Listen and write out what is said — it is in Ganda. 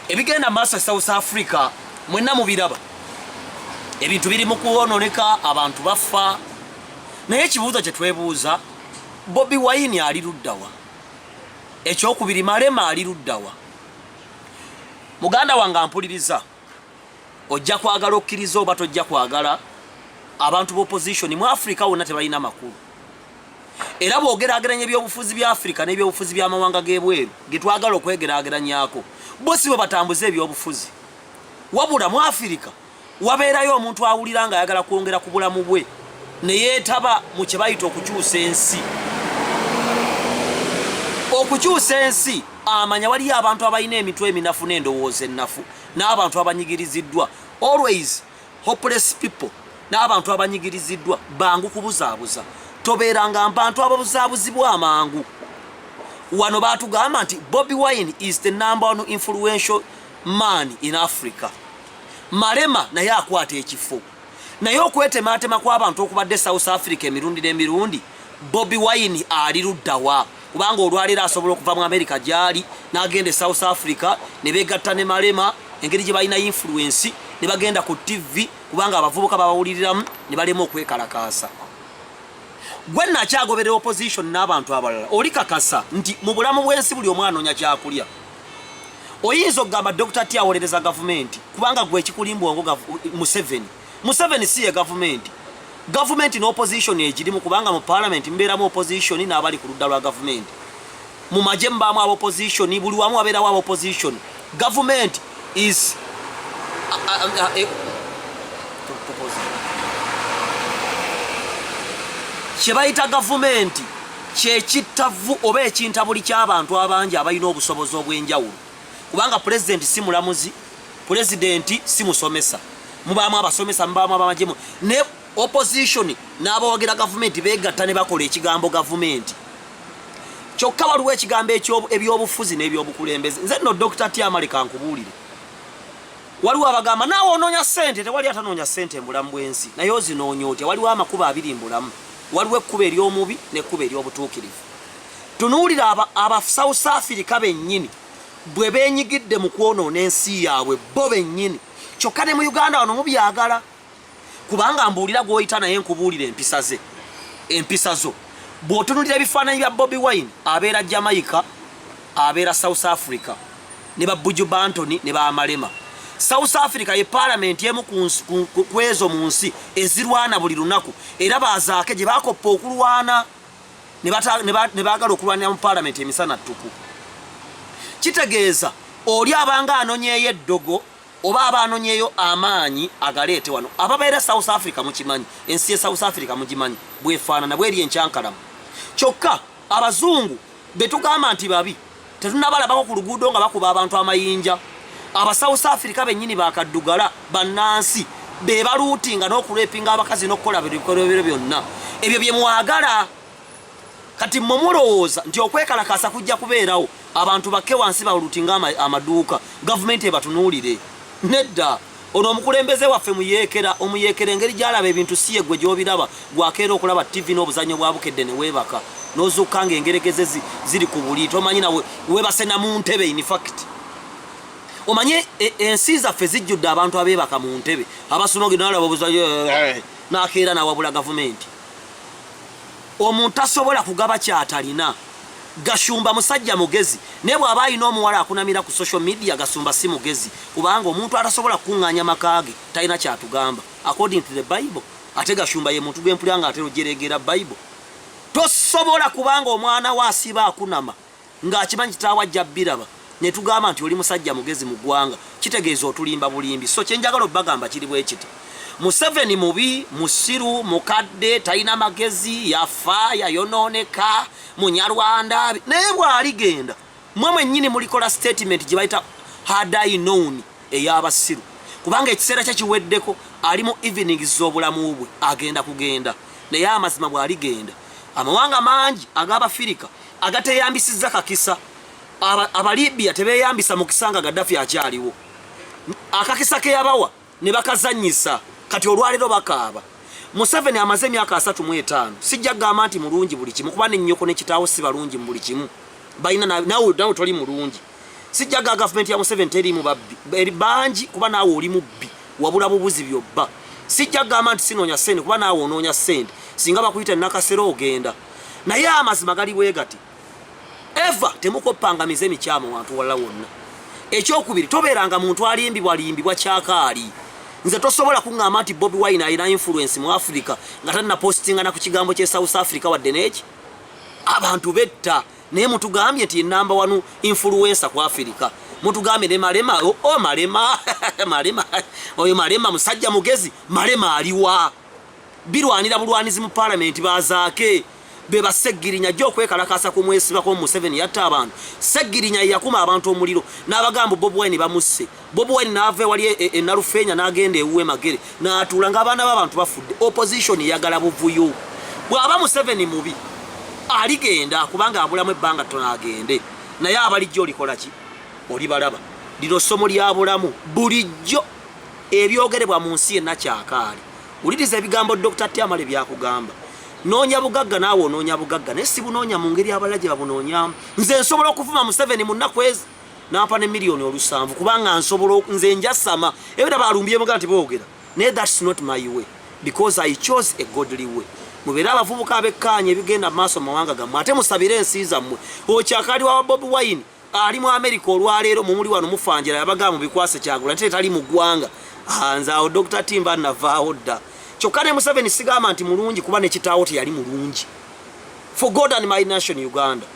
Ebigenda maaso e South Africa mwenna mubiraba, ebintu biri mu kwononeka, abantu bafa. Naye ekibuuzo kye twebuuza, Bobi Wine ali luddawa? Ekyokubiri, Malema ali luddawa? Muganda wange ampuliriza, ojja kwagala okkiriza oba tojja kwagala, abantu b'opposition mu Africa wonna tebalina makulu. Era bw'ogeraageranya ebyobufuzi bya Africa n'ebyobufuzi by'amawanga g'ebweru ge twagala okwegeraageranyako, bo si bwe batambuza ebyobufuzi. Wabula mu Africa wabeerayo omuntu awulira ng'ayagala kwongera ku bulamu bwe ne yeetaba mu kye bayita okukyusa ensi. Okukyusa ensi amanya waliyo abantu abalina emitwe eminafu n'endowooza ennafu n'abantu abanyigiriziddwa. Always hopeless people n'abantu abanyigiriziddwa bangu kubuzaabuza. Tobeeranga mbantu ababuzaabuzibwa amangu. Wano baatugamba nti Bobi Wine is the number one influential man in Africa. Malema naye akwata ekifo. Naye okwetemaatema kw'abantu okubadde South Africa emirundi n'emirundi, Bobi Wine ali luddawa? Kubanga olwaleero asobola okuva mu America gy'ali n'agenda e South Africa ne beegatta ne Malema, engeri gye balina influence ne bagenda ku TV kubanga abavubuka babawuliriramu ne balema okwekalakaasa. Gwe nakyagoberera opposition n'abantu abalala, oli kakasa nti mu bulamu bw'ensi buli omu anoonya kyakulya. Oyinza okugamba Dr. T awolereza gavumenti kubanga gwe ekikulimba ongo Museveni. Museveni si ye gavumenti. Gavumenti n'opposition egirimu, kubanga mu parliament mubeeramu opposition n'abali ku ludda lwa gavumenti. Mu magye mubaamu aba opposition, buli wamu wabeerawo aba opposition. Gavumenti is kye bayita gavumenti kyekittavu oba ekintabuli ky'abantu abangi abalina obusobozi obw'enjawulo, kubanga pulezidenti si mulamuzi, pulezidenti si musomesa, mubaamu abasomesa, mubaamu abamagye, ne opposition n'abawagira gavumenti beegatta ne bakola ekigambo gavumenti. Kyokka waliwo ekigambo ebyobufuzi n'ebyobukulembeze. Nze nno Dr. T Amale kankubuulire, waliwo abagamba naawe onoonya ssente. Tewali atanoonya ssente mu bulamu bw'ensi, naye ozinoonya otya? Waliwo amakubo abiri mu bulamu, waliwo ekkubo ery'omubi n'ekkubo ery'obutuukirivu. Tunuulira aba South Africa bennyini bwe beenyigidde mu kwonoona ensi yaabwe bo bennyini. Kyokka ne mu Uganda wano mubyagala, kubanga mbuulira gw'oyita naye nkubuulira empisa ze, empisa zo. Bw'otunuulira ebifaananyi bya Bobi Wine, abeera Jamaica, abeera South Africa ne ba Buju Banton ne ba Malema. South Africa ye paalamenti emu ku ezo mu nsi ezirwana buli lunaku, era bazaake gye bakoppa okulwana ne baagala okulwanira mu paalamenti emisana ttuku. Kitegeeza oli abanga anonyeeyo eddogo oba aba anonyeeyo amaanyi agaleete wano. Ababeera South Africa mukimanyi, ensi ye South Africa mugimanyi bwefaanana, bweri enkyankalamu. Kyokka abazungu betugamba nti babi tetunabalabako ku luguudo nga bakuba abantu amayinja. Aba South Africa bennyini bakaddugala bannansi be baluutinga n'okulwepinga abakazi n'okukola buli bikolobero byonna ebyo bye mwagala. Kati mmwe mulowooza nti okwekalakaasa kujja kubeerawo, abantu bakke wansi baluutinga amaduuka, gavumenti ebatunuulire? Nedda. Ono omukulembeze waffe muyeekera, omuyeekera engeri gy'alaba ebintu si ye gwe gy'obiraba, gwakeera okulaba ttivi n'obuzannyo bwa Bukedde ne weebaka n'ozuukuka ng'engeregeze ziri ku buli, tomanyi nawe weebase na mu ntebe. In fact omanye ensi zaffe zijjudde abantu abeebaka mu ntebe, abasoma nalaba obuzannyo n'akeera n'awabula gavumenti. Omuntu tasobola kugaba kyatalina. Gashumba musajja mugezi, naye bw'aba alina omuwala akunamira ku social media, Gasumba si mugezi, kubanga omuntu atasobola kukuŋŋaanya maka ge talina kyatugamba according to the Bible. Ate Gashumba ye muntu gwempulira nga atera ojereegera Bible. Tosobola kubanga omwana we asiiba akunama ng'akimanyi kitaawe ajja biraba, ne tugamba nti oli musajja mugezi mu ggwanga, kitegeeza otulimba bulimbi. So kye njagala obbagamba kiri bwe kiti, Museveni mubi, musiru, mukadde, talina magezi, yafa, yayonooneka, munyarwanda, naye bw'aligenda mwe mwennyini mulikola statement gye bayita had I known ey'abasiru, kubanga ekiseera kye kiweddeko, ali mu evening z'obulamu bwe, agenda kugenda. Naye amazima bw'aligenda, amawanga mangi ag'Abafirika agateyambisizza kakisa, Abalibya tebeyambisa mukisa nga Gaddafi akyaliwo, akakisa ke yabawa ne bakazannyisa, kati olwaleero bakaaba. Museveni amaze emyaka 35, sijja kugamba nti mulungi buli kimu, kuba ne nnyoko ne kitaawo si balungi mu buli kimu, balina naawe toli mulungi. Sijja ga gavumenti ya Museveni teriimu babbi, eri bangi, kuba naawe oli mubbi, wabula bubuzi byobba. Sijja kugamba nti sinoonya ssente, kuba naawe onoonya ssente. Singa bakuyita Nakasero ogenda. Naye amazima gali bwe gati, eva temukoppangamiza emikyamu wantu walala wonna. Ekyokubiri, tobeeranga muntu alimbibwa limbibwa kyakaali. Nze tosobola kuŋŋamba nti Bobi Wine alina influence mu Africa nga tannapostinga na ku kigambo ky'e South Africa wadde n'eki. Abantu betta, naye mutugambye nti number one influencer ku Africa. Mutugambye ne Malema. O oh, Malema, Malema oyo, Malema musajja mugezi. Malema aliwa? Birwanira bulwanizi mu palamenti. Bazaake be baseggirinya jjo okwekalakasa kumwesibako. Museveni yatta abantu. Seggirinya yakuma abantu omuliro n'abagamba Bobi Wine bamusse. Bobi Wine n'ava ewali e Nalufeenya n'agenda ewuwe Magere n'atuula ng'abaana b'abantu bafudde. Opposition eyagala buvuyo. Bw'aba Museveni mubi, aligenda, kubanga abulamu ebbanga ttono agende. Naye abalijjo olikola ki? Olibalaba. Lino ssomo lya bulamu. Bulijjo ebyogerebwa mu nsi yenna kyakaali. Wuliriza ebigambo Dr Tamale byakugamba. Noonya bugagga, naawe onoonya bugagga, naye si bunoonya mu ngeri abalala gye babunoonyamu. Nze nsobola okuvuma Museveni mu nnaku ezi nampa ne 7 million, kubanga nsobola. Nze njasama ebira balumbyemuga nti boogera, naye that's not my way, because I chose a godly way. Mubeere abavubuka abekkaanya ebigenda mu maaso mu mawanga gammwe, ate musabire ensi zammwe. Okyakali wa Bobi Wine ali mu Amerika olwaleero, mumuli wano mufanjira yabagamba mubikwase Kyagula nti tali mu ggwanga. Ah, nze awo Dr Timba navaawo dda. Kyokka ne Museveni sigamba nti mulungi, kuba ne kitaawo teyali mulungi. For God and my nation Uganda.